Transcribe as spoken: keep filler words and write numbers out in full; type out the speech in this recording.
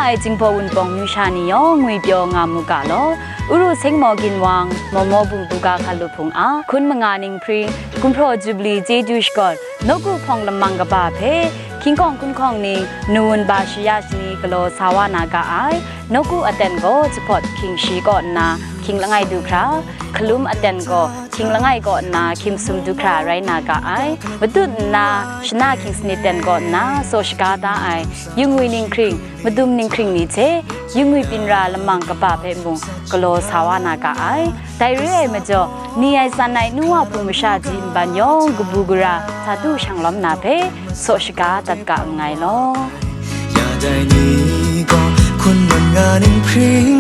Ai Jinghpaw Wunpawng numsha ni yawng ngwipyaw nga mu ga law. Uru Sengmaw Ginwang, Mawmaw Bung Buga Hkalup Hpung a, hkun manga ninghpring, Gumhpraw Jubili chyeju shakawn, nawku hpawng lamang kaba hpe, hkying hkawng hkun hkawng ning, nu wunba shaya shani galaw sa wa na ga ai. Nawku aten gaw jahpawt hkying shi kaw nna hkying langai du hkra, hkalum aten gaw hkying langai kaw nna hkying sum du hkra rai na ga ai. Matut nna shana hkying sanit ten kaw nna saw shaga da ai. Yungwi ninghkring, madum ninghkring ni hte, yungwi byin ra lamang kaba hpe mung galaw sa wa na ga ai. Dai re ai majaw, ni ai tsan ai nu wa hpung masha ji nban yawng kabu gara sa du shanglawm na hpe saw shaga dat ga nngai law. Ya dai ni gaw hkun manga ninghpring